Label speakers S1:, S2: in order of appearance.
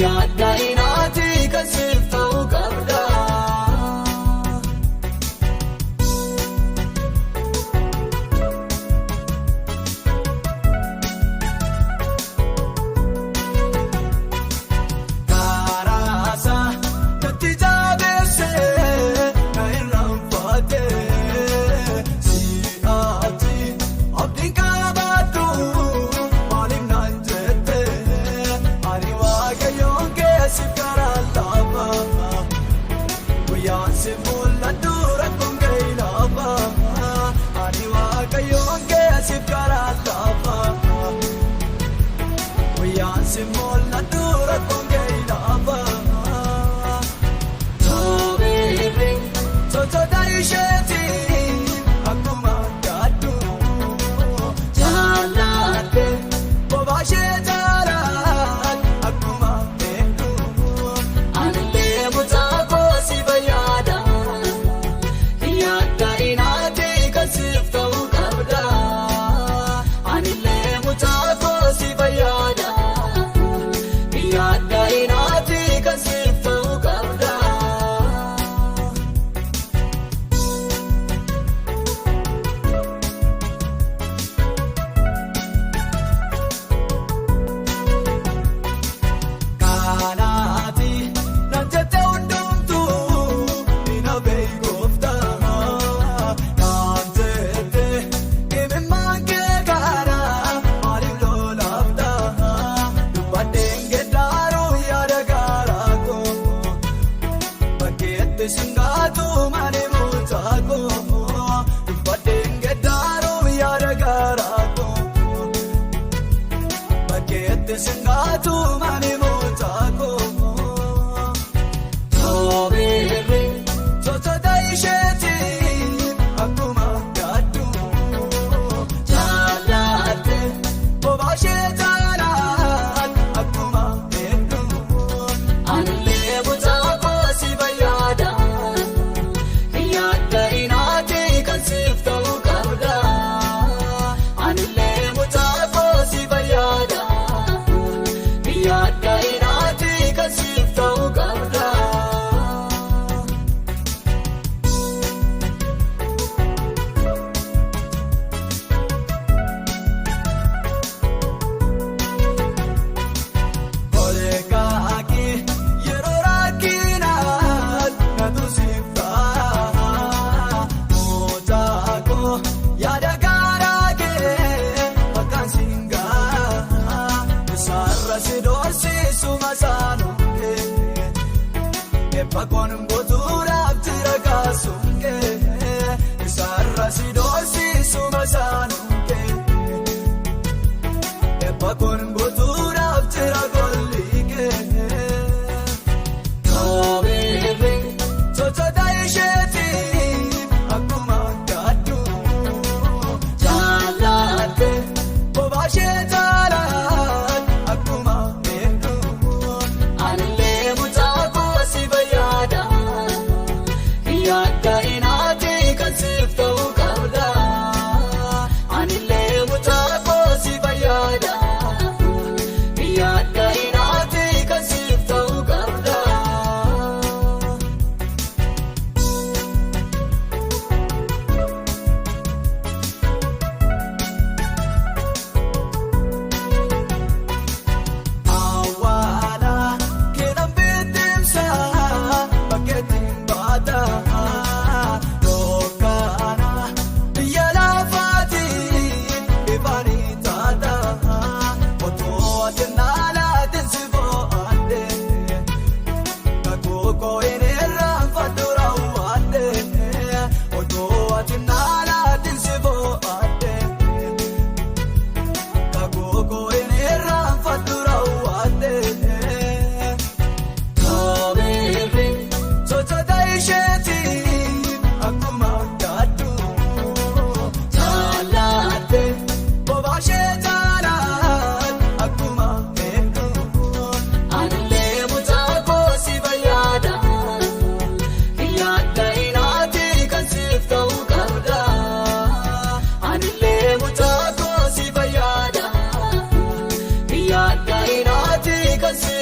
S1: Yaaddaa'inaati kan siif ta'u qabda. Kaaraasa natti jabeessee na irraanfatee si'aati abdiin qabaadhu maaliif naan jettee ani waaqayyoon keessi karaa laafa guyyaan si mul'atu rakkoon ga'e laafa ani waaqayyoon keessi karaa laafa. Guyyaan si mul'atu rakkoon ga'e laafa. Toobeerri sochoota isheetiin akkuma gaaddu jaallatte bobaa ishee jaalaan akkuma beektu. Anillee mucaa koo si fayyada yaaddaa'inaati kan siif ta'u qabda. Anillee mucaa koo si fayyada yaaddaa'inaati kan siif ta'u qabda. Kanaati na jette hundumtuu ni na beekooftaa. Naan jette imimmaan kee karaa maaliif lolaaftaa? Dubbadheen geeddaruu yaada garaa koo. Bakkeetti singaatu malee mucaa koo. Dubbadheen geeddaruu yaada garaa koo. Bakkeetti singaatu malee mucaa koo. Toobeerri sochoota isheetiin akkuma gaaddu jaallatte bobaa ishee jaalaan akkuma beektu. Anillee mucaa koo si fayyada yaaddaa'inaati kan siif ta'u qabda. Anillee mucaa koo si fayyada yaaddaa'inaati kan siif ta'u qabda. Koleekaaki yeroo rakkinaat na tusiiftaa mucaa koo yaada garaa kee bakka singaa isaarra si doorsiisu masaanuu kee eebba koon guutuudhaaf jira kaasuun kee isaarra si doorsiisu masaanuu kee. Eebba koon guutuudhaaf jira golli kee. Toobeerri sochoota isheetiin akkuma gaaddu jaallatte bobaa ishee jaalaan akkuma beektu. Anillee mucaa koo si fayyada yaaddaa'inaati kan siif ta'u qabda. Anillee mucaa koo si fayyada yaaddaa'inaati kan siif ta'u qabda. Awwaala keedhaan bittimsa bakkeetti baata dhokaana biyya lafaati ifaan taata otoo ati naalaatiin si bo'aadde kakuu inni irraanfadhu raawwadde otoo ati naalaatiin si bo'aadde. Kakuu inni irraanfadhu raawwadde. Toobeerri sochoota isheetiin akkuma gaaddu jaallatte bobaa ishee jaalaan akkuma beektu. Anillee mucaa koo si fayyada yaaddaa'inaati kan siif ta'u qabda. Anillee mucaa koo si fayyada yaaddaa'inaati kan siif.